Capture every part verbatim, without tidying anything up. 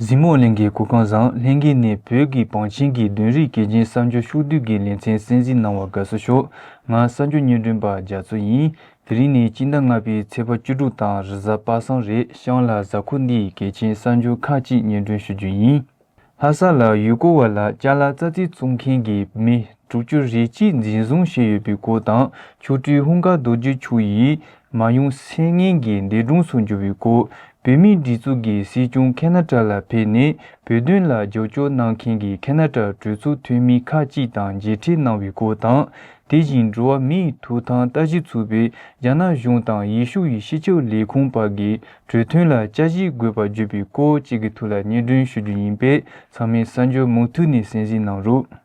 གཟིགས་མོ་གླིང་གི་གོ་སྐབས་བཟང་། ལྷན་རྒྱས་ནས་བོད་ཀྱི་བང་ཆེན་གྱི་གདན་རིགས་གལ་ཆེན་གསར་འགྱུར་ཕྱོགས་བསྡུས་ཀྱི་ལེ་ཚན་གསན་གཟིགས་གནང་བར་དགའ་བསུ་ཞུ། ང་གསར་འགྱུར་སྙན་སྒྲོན་པ་རྒྱ་མཚོ་ཡིན། དེ་རིང་ནི་སྤྱི་ཟླ་ལྔ་པའི་ཚེས་པ་བཅུ་དྲུག་དང་རེས་གཟའ་པ་སངས་རེད། གཤམ་ལ་གཟའ་འཁོར་འདིའི་གལ་ཆེན་གསར་འགྱུར་ཁག་ཅིག་སྙན་སྒྲོན་ཞུ་རྒྱུ་ཡིན། ལྷ་ས་ལ་ཡུལ་སྐོར་བ་ལ་ཅ་ལག་རྩ་རྩེད་འཚོང་མཁན་གྱི་མི་དྲུག་ཅུ་རེ་གཅིག་འཛིན་བཟུང་བྱས་ཡོད་པའི་སྐོར་དང་། མཆོག་སྤྲུལ་ཧུང་ཀ་རྡོ་རྗེ་མཆོག་ཡིས་མ་ཡུམ་མཚན་སྔོན་གྱི་འདས་གྲོངས་སུ་གྱུར་བའི་སྐོར། བོད་མིའི་སྒྲིག་འཛུགས་ཀྱི་སྲིད་སྐྱོང་ཁེ་ན་ཌ་ལ་ཕེབས་ནས་བོད་དོན་ལ་རྒྱབ་སྐྱོར་གནང་མཁན་གྱི་ཁེ་ན་ཌ་གྲོས་ཚོགས་འཐུས་མི་ཁག་ཅིག་དང་མཇལ་འཕྲད་གནང་བའི་སྐོར་དང་། དེ་བཞིན་འགྲོ་བ་མིའི་ཐོབ་ཐང་ལྟ་ཞིབ་ཚོགས་པས་རྒྱ་ནག་གཞུང་དང་ཡེ་ཤུ་ཡི་སྤྱི་ཁྱབ་ལས་ཁུངས་བར་གྱི་གྲོས་མཐུན་ལ་དཔྱད་ཞིབ་དགོས་པར་བརྗོད་པའི་སྐོར་བཅས་ཀྱི་ཐོག་ལ་སྙན་སྒྲོན་ཞུ་རྒྱུ་ཡིན་པས། ཚང་མས་གསར་འགྱུར་མུ་མཐུད་ནས་གསན་གཟིགས་གནང་རོགས།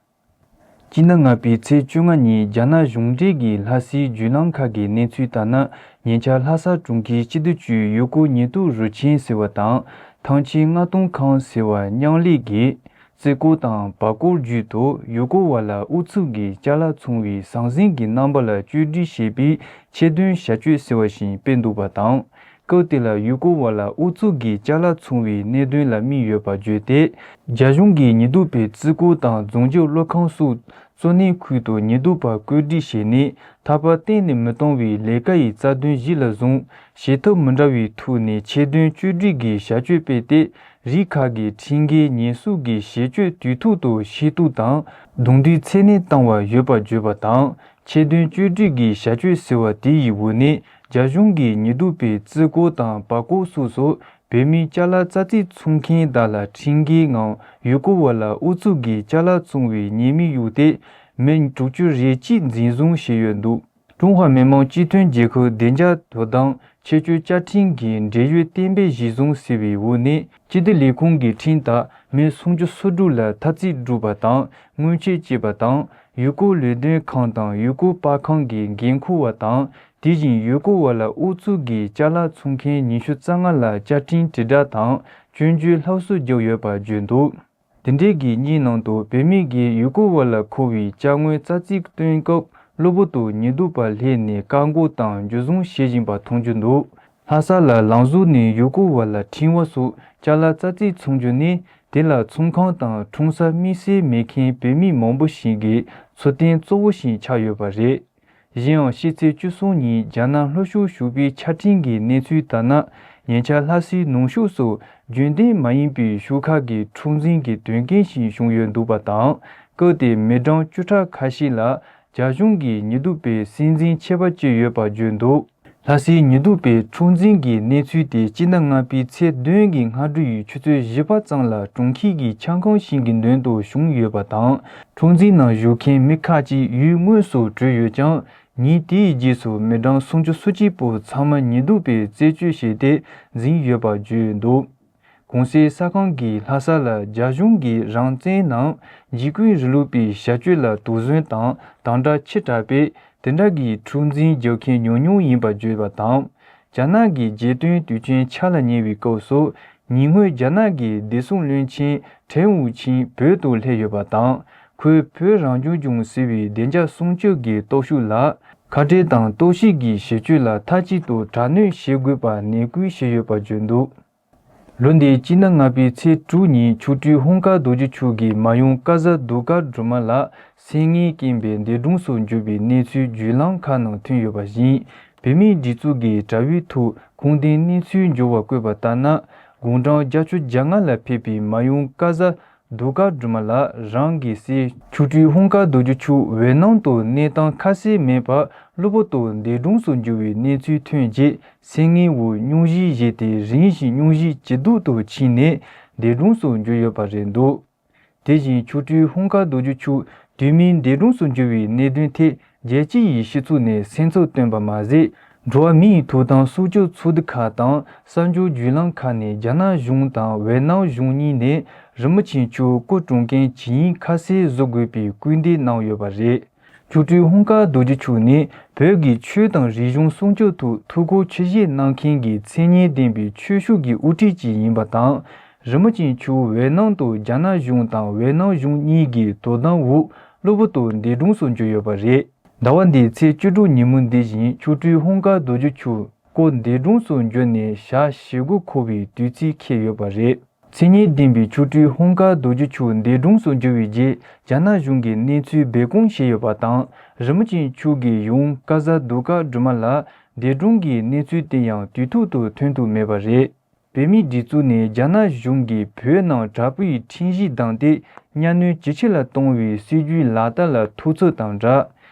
སྤྱི་ཟླ་ལྔ་པའི་ཚེས་བཅོ་ལྔ་ཉིན་རྒྱ་ནག་གཞུང་འབྲེལ་གྱི་ལྷ་སའི་བརྒྱུད་ལམ་ཁག་གི་གནས་ཚུལ་ལྟར་ན། ཉེ་ཆར་ལྷ་ས་གྲོང་ཁྱེར་སྤྱི་བདེ་ཅུས་ཡུལ་སྐོར་ཉེན་རྟོག་རུ་ཆེན་ཟེར་བ་དང་། ཐང་ཆེན་མངགས་གཏོང་ཁང་ཟེར་བ་མཉམ་ལས་ཀྱིས་རྩིས་སྐོར་དང་བར་སྐོར་བརྒྱུད་དུ་ཡུལ་སྐོར་བ་ལ་ཨུ་ཚུགས་ཀྱིས་ཅ་ལག་འཚོང་བའི་ཟང་ཟིང་གི་རྣམ་པ་ལ་བཅོས་སྒྲིག་བྱས་པའི་ཆེད་དོན་བྱ་སྤྱོད་ཟེར་བ་ཞིག་སྤེལ་འདུག་པ་དང་། སྐབས་དེ་ལ་ཡུལ་སྐོར་བ་ལ་ཨུ་ཚུགས་ཀྱིས་ཅ་ལག་འཚོང་བའི་གནད་དོན་ལ་དམིགས་ཡོད་པར་བརྗོད་དེ། རྒྱ་གཞུང་གིས་ཉེན་རྟོག་པས་རྩིས་སྐོར་དང་རྫོང་རྒྱབ་གློག་ཁང་སོགས་གཙོ་གནད་ཁུལ་དུ་ཉེན་རྟོག་པ་བཀོད་སྒྲིག་བྱས་ནས། ཐར་པ་གཏན་ནས་མི་གཏོང་བའི་ལས་ཀ་ཡི་རྩ་དོན་གཞི་ལ་བཟུང་། བྱེད་ཐབས་མི་འདྲ་བའི་ཐོག་ནས་ཆེད་དོན་བཅོས་སྒྲིག་གི་བྱ་སྤྱོད་སྤེལ་ཏེ། རིགས་ཁག་གི་ཁྲིམས་འགལ་ཉེས་གསོག་གི་བྱེད་སྤྱོད་དུས་ཐོག་ཏུ་ཤེས་རྟོགས་དང་རྡུང་རྡེག་ཚད་ལྡན་བཏང་བ་ཡོད་པར་བརྗོད་པ་དང་། ཆེད་དོན་བཅོས་སྒྲིག་གི་བྱ་སྤྱོད་ཟེར་བ་དེ་ཡི་འོག་ནས། རྒྱ་གཞུང་གིས་ཉེན་རྟོག་པའི་རྩིས་སྐོར་དང་བར་སྐོར་སོགས་སུ་བོད་མིའི་ཅ་ལག་རྩ་རྩེད་འཚོང་མཁན་དག་ལ་ཁྲིམས་འགལ་ངང་ཡུལ་སྐོར་བ་ལ་ཨུ་ཚུགས་ཀྱིས་ཅ་ལག་བཙོང་བའི་ཉེས་མིང་གཡུགས་ཏེ། མི་དྲུག་ཅུ་རེ་གཅིག་འཛིན་བཟུང་བྱས་ཡོད་འདུག། ཀྲུང་ཧྭ་མི་དམངས་སྤྱི་མཐུན་རྒྱལ་ཁབ་བདེ་འཇགས་དོ་དམ་ཆེད་སྤྱོད་བཅའ་ཁྲིམས་ཀྱི་འབྲེལ་ཡོད་གཏན་འབེབས་གཞིར་བཟུང་ཟེར་བའི་འོག་ནས། སྤྱི་བདེ་ལས་ཁུངས་ཀྱི་ཁྲིམས་ལྟར་མི་སུམ་ཅུ་སོ་དྲུག་ལ་ཐ་ཚིག་སྒྲུག་པ་དང་སྔོན་ཆད་བཅད་པ་དང་། ཡུལ་སྐོར་ལས་དོན་ཁང་དང་ཡུལ་སྐོར་པར་ཁང་གི་འགན་འཁུར་བ་དང་། དེ་བཞིན་ཡུལ་སྐོར་བ་ལ་ཨུ་ཚུགས་ཀྱིས་ཅ་ལག་འཚོང་མཁན་ཉི་ཤུ་རྩ་ལྔ་ལ་བཅའ་ཁྲིམས་དྲིལ་བསྒྲགས་དང་སྐྱོན་བརྗོད་སླར་གསོ་བརྒྱབ་ཡོད་པར་བརྗོད་འདུག། དེ་འབྲེལ་གྱི་སྙན་ནང་དུ། བོད་མི་གིས་ཡུལ་སྐོར་བ་ལ་མཁོ་བའི་ཅ་དངོས་རྩ་རྩིས་སྟོན་སྐབས་གློ་བུར་དུ་ཉེན་རྟོག་པ་སླེབས་ནས་བཀག་འགོག་དང་འཇུ་བཟུང་བྱེད་བཞིན་པ་མཐོང་རྒྱུ་འདུག། ལྷ་ས་ལ་ལམ་ཟུར་ནས་ཡུལ་སྐོར་བ་ལ་ཕྲེང་བ་སོགས་ཅ་ལག་རྩ་རྩིས་འཚོང་རྒྱུ་ནི། དེ་ལ་ཚོང་ཁང་དང་འཁྲུངས་ས་དམིགས་བསལ་མེད་མཁན་བོད་མི་མང་པོ་ཞིག་གི་འཚོ་རྟེན་གཙོ་བོ་ཞིག་ཆགས་ཡོད་པ་རེད། གཞན་ཡང་ཕྱི་ཚེས་བཅུ་གསུམ་ཉིན་རྒྱ་ནག་ལྷོ་ཕྱོགས་ཞོགས་པའི་ཆ་འཕྲིན་གྱི་གནས་ཚུལ་ལྟར་ན། ཉེ་ཆར་ལྷ་སའི་ནང་ཤོག་སོགས་རྒྱུན་ལྡན་མ་ཡིན་པའི་ཤོག་ཁག་གི་འཁྲུག་འཛིང་གི་དོན་རྐྱེན་ཞིག་བྱུང་ཡོད་འདུག་པ་དང་། སྐབས་དེར་མི་གྲངས་བཅུ་ཕྲག་ཁ་ཤས་ལ་རྒྱ་གཞུང་གིས་ཉེན་རྟོག་པས་སྲིད་འཛིན་ཆད་པ་བཅད་ཡོད་པར་བརྗོད་འདུག། ལྷ་སའི་ཉེན་རྟོག་པའི་འཁྲུག་འཛིང་གི་གནས་ཚུལ་དེ་སྤྱི་ཟླ་ལྔ་པའི་ཚེས་བདུན་གྱི་སྔ་དྲོ་ཡི་ཆུ་ཚོད་བཞི་པ་ཙམ་ལ་གྲོང་ཁྱེར་གྱི་ཆ་ཁང་ཞིག་གི་མདུན་དུ་བྱུང་ཡོད་པ་དང་། འཁྲུག་འཛིང་ནང་ཞུགས་མཁན་མི་ཁག་ཅིག་ཡུལ་དངོས་སུ་བྲོས་ཡོད་ཀྱང་། ཉིན་དེའི་རྗེས་སུ་མི་གྲངས་སུམ་ཅུ་སོ་གཅིག་པོ་ཚང་མ་ཉེན་རྟོག་པས་རྩད་གཅོད་བྱས་ཏེ་འཛིན་ཡོད་པར་བརྗོད་འདུག། གོང་གསལ་གསར་ཁང་གིས་ལྷ་ས་ལ་རྒྱ་གཞུང་གིས་རང་བཙན་ནམ་འཇིགས་སྐུལ་རིང་ལུགས་པའི་བྱ་སྤྱོད་ལ་དོགས་ཟོན་དང་དམ་དྲག་ཆེ་དྲགས་པས། དེ་འདྲ་གི་འཁྲུག་འཛིང་རྒྱག་མཁན་ཉུང་ཉུང་ཡིན་པར་བརྗོད་པ་དང་། རྒྱ་ནག་གི་རྒྱལ་དོན་དུས་ཆེན་འཆར་ལ་ཉེ་བའི་སྐབས་སུ། ཉེ་སྔོན་རྒྱ་ནག་གི་བདེ་སྲུང་བློན་ཆེན་ཁྲེན་ཝུ་ཆིང་བོད་དུ་སླེབས་ཡོད་པ་དང་། ཁོས་བོད་རང་སྐྱོང་ལྗོངས་ཟེར་བའི་བདེ་འཇགས་སྲུང་སྐྱོབ་ཀྱི་སྟོབས་ཤུགས་ལ། ཁ་བྲལ་དང་གཏོར་བཤིག་གི་བྱེད་སྤྱོད་ལ་མཐའ་གཅིག་ཏུ་དྲག་གནོན་བྱེད་དགོས་པ་ནན་སྐུལ་བྱས་ཡོད་པར་བརྗོད་འདུག། ལོ་འདིའི་སྤྱི་ཟླ་ལྔ་པའི་ཚེས་དྲུག་ཉིན་མཆོག་སྤྲུལ་ཧུང་ཀ་རྡོ་རྗེ་མཆོག་གི་མ་ཡུམ་ཀ་ཟ་རྡོ་དཀར་སྒྲོལ་མ་ལགས་སེམས་ངལ་རྐྱེན་པས་འདས་གྲོངས་སུ་གྱུར་པའི་གནས་ཚུལ་བརྒྱུད་ལམ་ཁག་ནང་ཐོན་ཡོད་པ་བཞིན། བོད་མིའི་སྒྲིག་འཛུགས་ཀྱི་དྲ་བའི་ཐོག་ཁུངས་ལྡན་གནས་ཚུལ་འབྱོར་བ་བཀོད་པ་ལྟར་ན། དགུང་གྲངས་བརྒྱད་ཅུ་གྱ་ལྔ་ལ་ཕེབས་པའི་མ་ཡུམ་ཀ་ཟ་རྡོ་དཀར་སྒྲོལ་མ་ལགས་རང་གི་སྲས་མཆོག་སྤྲུལ་ཧུང་ཀ་རྡོ་རྗེ་མཆོག་འོད་སྣང་དུ་གནས་སྟངས་ཁ་གསལ་མེད་པར་གློ་བུར་དུ་འདས་གྲོངས་སུ་གྱུར་བའི་གནས་ཚུལ་ཐོན་རྗེས། སེམས་ངལ་འོག་སྙུང་གཞི་བཞེས་ཏེ་རིམ་བཞིན་སྙུང་གཞི་ཇེ་སྡུག་ཏུ་ཕྱིན་ནས་འདས་གྲོངས་སུ་གྱུར་ཡོད་པ་རེད་འདུག། དེ་བཞིན་མཆོག་སྤྲུལ་ཧུང་ཀ་རྡོ་རྗེ་མཆོག་དུས་མིན་འདས་གྲོངས་སུ་གྱུར་བའི་གནད་དོན་ཐད་རྒྱལ་སྤྱི་ཡི་སྤྱི་ཚོགས་ནས་སེམས་འཚབ་བཏོན་པ་མ་ཟད། འགྲོ་བ་མིའི་ཐོབ་ཐང་སྲུང་སྐྱོབ་ཚོགས་སྡེ་ཁག་དང་གསར་འགྱུར་བརྒྱུད་ལམ་ཁག་ནས་རྒྱ་ནག་གཞུང་དང་ཝེ་ནམ་གཞུང་གཉིས་ནས་རིན་པོ་ཆེ་མཆོག་སྐུ་གྲོངས་རྐྱེན་ཇི་ཡིན་ཁ་གསལ་བཟོ་དགོས་པའི་སྐུལ་འདེད་གནང་ཡོད་པ་རེད། མཆོག་སྤྲུལ་ཧུང་ཀ་རྡོ་རྗེ་མཆོག་ནི་བོད་ཀྱི་ཆོས་དང་རིག་གཞུང་སྲུང་སྐྱོབ་ཐོག་ཐུགས་ཁུར་ཆེ་བཞེས་གནང་མཁན་གྱི་མཚན་སྙན་ལྡན་པའི་ཆོས་ཕྱོགས་ཀྱི་དབུ་ཁྲིད་ཅིག་ཡིན་པ་དང་། རིན་པོ་ཆེ་མཆོག་ཝེ་ནམ་དུ་རྒྱ་ནག་གཞུང་དང་ཝེ་ནམ་གཞུང་གཉིས་ཀྱི་དོ་དམ་འོག་གློ་བུར་དུ་འདས་གྲོངས་སུ་གྱུར་ཡོད་པ་རེད། ཟླ་བ་འདིའི་ཚེས་བཅུ་དྲུག་ཉིན་མོ་འདི་བཞིན་མཆོག་སྤྲུལ་ཧུང་ཀ་རྡོ་རྗེ་མཆོག་སྐུ་འདས་གྲོངས་སུ་གྱུར་ནས་ཞག་ཞེ་དགུ་འཁོར་བའི་དུས་ཚིགས་འཁེལ་ཡོད་པ་རེད། མཚན་སྙན་ལྡན་པའི་ཆོ་འཕྲུལ་ཧུང་ཀ་རྡོ་རྗེ་ཆོས་འདས་གྲོངས་སུ་གྱུར་བའི་རྗེས། རྒྱ་ནག་གཞུང་གིས་གནས་ཚུལ་སྦས་སྐུང་བྱས་ཡོད་པ་དང་། རི་མོ་ཅན་མཆོག་གི་གཞུང་ཀ་ཟ་རྡོ་ཀ་སྒྲོལ་མ་ལགས་འདས་གྲོངས་ཀྱི་གནས་ཚུལ་དེ་ཡང་དུས་ཐོག་ཏུ་ཐོན་ཐུབ་མེད་པ་རེད། བོད་མིའི་སྒྲིག་འཛུགས་ནས་རྒྱ་ནག་གཞུང་གིས་བོད་ནང་དྲག་པོའི་ཁྲིམས་གཞི་བསྡམས་ཏེ། གཉའ་གནོན་ཇེ་ཆེ་ལ་གཏོང་བའི་སྲིད་ཇུས་ལག་བསྟར་ལ་ཐུག་ཚུལ་དང་སྦྲགས།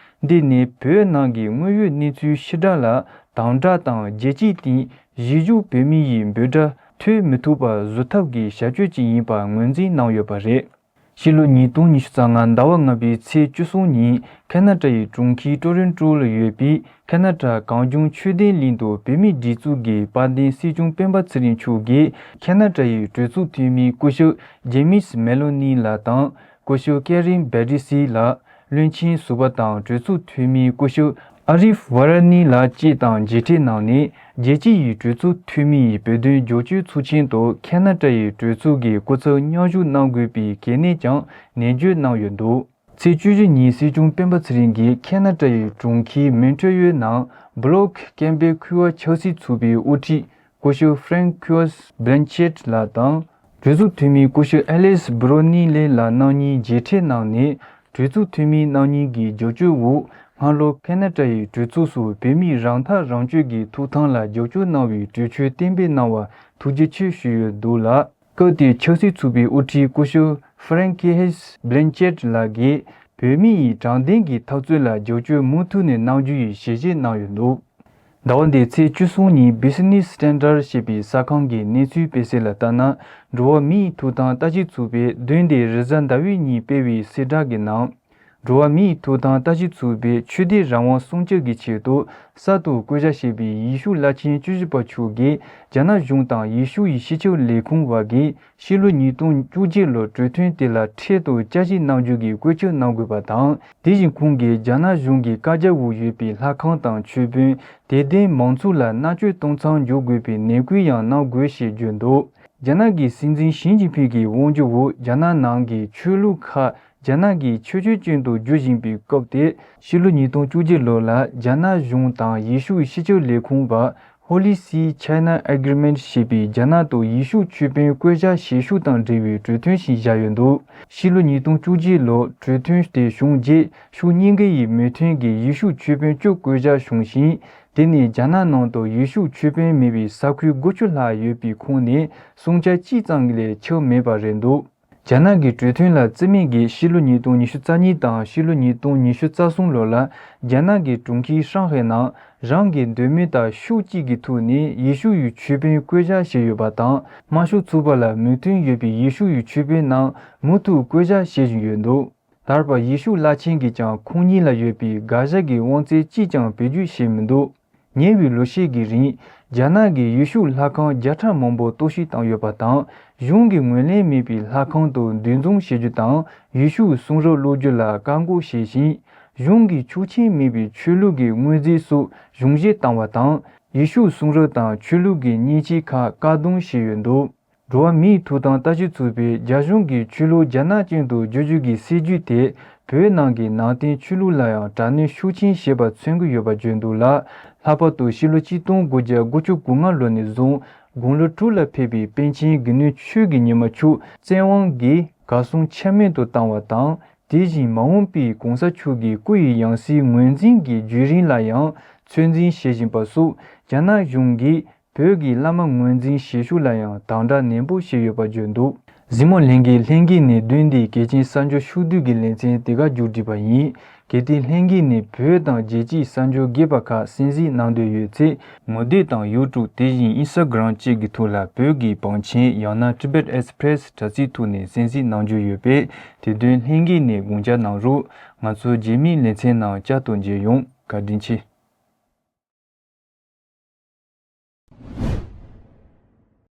འདི་ནི་བོད་ནང་གི་དངོས་ཡོད་གནས་ཚུལ་ཕྱི་བསྒྲགས་ལ་དམ་དྲག་དང་། རྒྱལ་སྤྱིའི་སྟེང་གཞིས་བཞུགས་བོད་མི་ཡི་འབོད་སྒྲ་ཐོས་མི་ཐུབ་པ་བཟོ་ཐབས་ཀྱི་བྱ་སྤྱོད་ཅིག་ཡིན་པ་ངོས་འཛིན་གནང་ཡོད་པ་རེད། ཕྱི་ལོ་ཉིས་སྟོང་ཉི་ཤུ་རྩ་ལྔ་ཟླ་བ་ལྔ་པའི་ཚེས་བཅུ་གསུམ་ཉིན། ཁ་ན་ཏྲ་ཡི་གྲོང་ཁྱེར་ཀྲོ་རོན་ཀྲོ་ལ་ཡོད་པའི་ཁ་ན་ཏྲ་གངས་ལྗོངས་ཆོས་ལྡན་གླིང་དུ་བོད་མིའི་སྒྲིག་འཛུགས་ཀྱི་དཔལ་ལྡན་སྲིད་སྐྱོང་སྤེན་པ་ཚེ་རིང་མཆོག་གིས། ཁ་ན་ཏྲ་ཡི་གྲོས་ཚོགས་འཐུས་མི་སྐུ་ཞབས་ཇེ་མིས་མེ་ལོ་ནི་ལགས་དང་། སྐུ་ཞབས་ཀེ་རིན་བེ་ཏྲི་སི་ལགས། བློན་ཆེན་ཟུར་པ་དང་གྲོས་ཚོགས་འཐུས་མི་སྐུ་ཞབས་ཨ་རིབ་ཝ་ར་ནི་ལགས་བཅས་དང་མཇལ་འཕྲད་གནང་ནས། རྒྱལ་སྤྱི་ཡི་གྲོས་ཚོགས་འཐུས་མི་ཡི་བོད་དོན་རྒྱབ་སྐྱོར་ཚོགས་ཆེན་དུ་ཁ་ན་ཏྲ་ཡི་གྲོས་ཚོགས་ཀྱི་སྐུ་ཚབ་མཉམ་ཞུགས་གནང་དགོས་པའི་གལ་གནད་ཀྱང་ནན་བརྗོད་གནང་ཡོད་འདུག་ཚེས་བཅུ་བཞི་ཉིན་སྲིད་སྐྱོང་སྤེན་པ་ཚེ་རིང་གིས་ཁ་ན་ཏྲ་ཡི་གྲོང་ཁྱེར་མོན་ཊི་རི་ཡོལ་ནང་བྷི་ལོག་ཀེམ་པེ་ཁུལ་བ་ཆབ་སྲིད་ཚོགས་པའི་དབུ་ཁྲིད་སྐུ་ཞབས་ཧྥ་རན་ཁུ་ཨོས་བྷི་ལན་ཆེད་ལགས་དང་། གྲོས་ཚོགས་འཐུས་མི་སྐུ་ཞབས་ཨེ་ལིས་བྷི་རོ་ནི་ལེ་ལགས་རྣམ་གཉིས་མཇལ་འཕྲད་གནང་ནས། གྲོས་ཚོགས་འཐུས་མི་རྣམ་གཉིས་ཀྱི་རྒྱབ་སྐྱོར་འོག་སྔ་ལོ་ཁ་ན་ཏྲ་ཡི་གྲོས་ཚོགས་སུ་བོད་མིའི་རང་ཐག་རང་གཅོད་ཀྱི་ཐོབ་ཐང་ལ་རྒྱབ་སྐྱོར་གནང་བའི་གྲོས་ཆོད་གཏན་འབེབས་གནང་བར་ཐུགས་རྗེ་ཆེ་ཞུས་ཡོད་འདུག་ལ། སྐབས་དེའི་ཆབ་སྲིད་ཚོགས་པའི་དབུ་ཁྲིད་སྐུ་ཞབས་ཧྥ་རན་ཁི་ཧེས་བྷི་ལན་ཆེད་ལགས་ཀྱིས་བོད་མི་ཡི་དྲང་བདེན་གྱི་འཐབ་རྩོད་ལ་རྒྱབ་སྐྱོར་མུ་མཐུད་ནས་གནང་རྒྱུ་ཡི་ཞལ་བཞེས་གནང་ཡོད་འདུག་ཟླ་བ་འདིའི་ཚེས་བཅུ་གསུམ་ཉིན་Business Standard ཞེས་པའི་གསར་ཁང་གི་གནས་ཚུལ་སྤེལ་གསལ་ལ་ལྟར་ན། འགྲོ་བ་མིའི་ཐོབ་ཐང་ལྟ་ཞིབ་ཚོགས་པས་བདུན་འདིའི་རེས་གཟའ་ཟླ་བའི་ཉིན་སྤེལ་བའི་གསལ་བསྒྲགས་ཀྱི་ནང་། འགྲོ་བ་མིའི་ཐོབ་ཐང་ལྟ་ཞིབ་ཚོགས་པས་ཆོས་དད་རང་དབང་སྲུང་སྐྱོབ་ཀྱི་ཆེད་དུ་གསར་དུ་བསྐོ་བཞག་བྱས་པའི་ཡེ་ཤུ་བླ་ཆེན་བཅུ་བཞི་པ་མཆོག་གིས་རྒྱ་ནག་གཞུང་དང་ཡེ་ཤུ་ཡི་སྤྱི་ཁྱབ་ལས་ཁུངས་བར་གྱི་ཕྱི་ལོ་ཉིས་སྟོང་བཅུ་གཅིག་ལོའི་གྲོས་མཐུན་དེ་ལ་འཕྲལ་དུ་བསྐྱར་ཞིབ་གནང་རྒྱུ་གི་བཀོད་ཁྱབ་གནང་དགོས་པ་དང་། དེ་བཞིན་ཁོང་གིས་རྒྱ་ནག་གཞུང་གི་བཀའ་རྒྱ་འོག་ཡོད་པའི་ལྷ་ཁང་དང་ཆོས་དཔོན། དད་ལྡན་མང་ཚོགས་ལ་མནར་གཅོད་གཏོང་མཚམས་འཇོག་དགོས་པའི་ནན་སྐུལ་ཡང་གནང་དགོས་ཞེས་བརྗོད་འདུག་རྒྱ་ནག་གི་སྲིད་འཛིན་ཞི་ཅིན་ཕིང་གི་དབང་སྒྱུར་འོག་རྒྱ་ནག་ནང་གི་ཆོས་ལུགས་ཁག་རྒྱ་ནག་གི་ཆོས་བརྒྱུད་ཅན་དུ་བསྒྱུར་བཞིན་པའི་སྐབས་དེ། ཕྱི་ལོ་ཉིས་སྟོང་བཅུ་གཅིག་ལོ་ལ་རྒྱ་ནག་གཞུང་དང་ཡེ་ཤུའི་སྤྱི་ཁྱབ་ལས་ཁུངས་བར་Holy See China Agreement ཞེས་པའི་རྒྱ་ནག་ཏུ་ཡེ་ཤུ་ཆོས་དཔོན་བསྐོ་བཞག་བྱེད་ཤུགས་དང་འབྲེལ་བའི་གྲོས་མཐུན་ཞིག་བཞག་ཡོད་འདུག་ཕྱི་ལོ་ཉིས་སྟོང་བཅུ་གཅིག་ལོར་གྲོས་མཐུན་དེ་བྱུང་རྗེས་ཕྱོགས་གཉིས་ཀའི་མོས་མཐུན་གྱིས་ཡེ་ཤུ་ཆོས་དཔོན་བཅུ་བསྐོ་བཞག་བྱུང་ཞིང་། དེ་ནི་རྒྱ་ནག་ནང་དུ་ཡེ་ཤུ་ཆོས་དཔོན་མེད་པའི་ས་ཁུལ་དགུ་བཅུ་ལྷག་ཡོད་པའི་ཁོངས་ནས་སུམ་ཆ་གཅིག་ཙམ་ལས་ཁྱབ་མེད་པ་རེད་འདུག་རྒྱ་ནག་གི་གྲོས་མཐུན་ལ་རྩིས་མེད་ཀྱིས་ཕྱི་ལོ་ཉིས་སྟོང་ཉི་ཤུ་རྩ་གཉིས་དང་ཕྱི་ལོ་ཉིས་སྟོང་ཉི་ཤུ་རྩ་གསུམ་ལོ་ལ་རྒྱ་ནག་གི་གྲོང་ཁྱེར་ཧྲང་ཧའེ་ནང་རང་གི་འདོད་མོས་ལྟར་ཕྱོགས་གཅིག་གི་ཐོག་ནས་ཡེ་ཤུ་ཡི་ཆོས་དཔོན་བསྐོ་བཞག་བྱས་ཡོད་པ་དང་། དམར་ཤོག་ཚོགས་པ་ལ་མོས་མཐུན་ཡོད་པའི་ཡེ་ཤུ་ཡི་ཆོས་དཔོན་རྣམས་མུ་མཐུད་བསྐོ་བཞག་བྱེད་བཞིན་ཡོད་འདུག་ད་བར་ཡེ་ཤུ་བླ་ཆེན་གྱིས་ཀྱང་ཁོང་ཉིད་ལ་ཡོད་པའི་དགག་བཞག་གི་དབང་ཚད་གཅིག་ཀྱང་བེད་སྤྱོད་བྱས་མི་འདུག་ཉེ་བའི་ལོ་ཤས་ཀྱི་རིང་། རྒྱ་ནག་གིས་ཡེ་ཤུ་ལྷ་ཁང་བརྒྱ་ཕྲག་མང་པོ་གཏོར་བཤིག་བཏང་ཡོད་པ་དང་། གཞུང་གིས་ངོས་ལེན་མེད་པའི་ལྷ་ཁང་དུ་འདུ་འཛོམས་བྱེད་རྒྱུ་དང་། ཡེ་ཤུའི་གསུང་རབ་ཀློག་རྒྱུ་ལ་བཀག་འགོག་བྱས་ཤིང་། གཞུང་གིས་ཆོག་མཆན་མེད་པའི་ཆོས་ལུགས་ཀྱི་དངོས་རྫས་སོགས་གཞུང་བཞེས་བཏང་བ་དང་། ཡེ་ཤུའི་གསུང་རབ་དང་ཆོས་ལུགས་ཀྱི་མཉེན་ཆས་ཁག་བཀག་སྡོམ་བྱས་ཡོད་འདུག་འགྲོ་བ་མིའི་ཐོབ་ཐང་ལྟ་ཞིབ་ཚོགས་པས་རྒྱ་གཞུང་གིས་ཆོས་ལུགས་རྒྱ་ནག་ཅན་དུ་བསྒྱུར་རྒྱུ་གི་སྲིད་ཇུས་དེ་བོད་ནང་གི་ནང་བསྟན་ཆོས་ལུགས་ལ་ཡང་དྲག་གནོན་ཤུགས་ཆེན་བྱས་པ་མཚོན་གྱི་ཡོད་པ་བརྗོད་འདུག་ལ། ལྷག་པར་དུ་ཕྱི་ལོ་ཆིག་སྟོང་དགུ་བརྒྱ་དགུ་བཅུ་གོ་ལྔ་ལོ་ནས་བཟུང་དགུང་ལོ་དྲུག་ལ་ཕེབས་པའི་པཎ་ཆེན་དགེ་འདུན་ཆོས་ཀྱི་ཉི་མ་མཆོག་བཙན་དབང་གིས་གར་སོང་ཆ་མེད་དུ་བཏང་བ་དང་། དེ་བཞིན་མ་འོངས་པའི་གོང་ས་མཆོག་གི་སྐུ་ཡི་ཡང་སྲིད་ངོས་འཛིན་གྱི་བརྒྱུད་རིམ་ལ་ཡང་ཚོད་འཛིན་བྱེད་བཞིན་པ་སོགས་རྒྱ་ནག་གཞུང་གིས། བོད་ཀྱི་བླ་མ་ངོས་འཛིན་བྱེད་ཤུགས་ལ་ཡང་དམ་དྲག་ནན་པོ་བྱས་ཡོད་པ་བརྗོད་འདུག་གཟིགས་མོ་ལྷན་རྒྱས། ལྷན་རྒྱས་ནས་བདུན་འདིའི་གལ་ཆེན་གསར་འགྱུར་ཕྱོགས་བསྡུས་ཀྱི་ལེ་ཚན་དེ་ག་མཇུག་བསྒྲིལ་པ་ཡིན། གལ་ཏེ་ལྷན་རྒྱས་ནས་བོད་དང་རྒྱལ་སྤྱིའི་གསར་འགྱུར་རྒྱས་པ་ཁག་གསན་གཟིགས་གནང་འདོད་ཡོད་ཚེ། ངོ་དེབ་དང་ཡུ་ཊུབ། དེ་བཞིན་ཨིན་སི་ཊ་གྷི་རམ་བཅས་ཀྱི་ཐོག་ལ་བོད་ཀྱི་བང་ཆེན་ཡང་ན་Tibet Express དྲ་ཚིགས་ཐོག་ནས་གསན་གཟིགས་གནང་རྒྱུ་ཡོད་པས། དེ་དོན་ལྷན་རྒྱས་ནས་དགོངས་འཇགས་གནང་རོགས། ང་ཚོ་རྗེས་མའི་ལེ་ཚན་ནང་བསྐྱར་དུ་མཇལ་ཡོང་། བཀའ་དྲིན་ཆེ།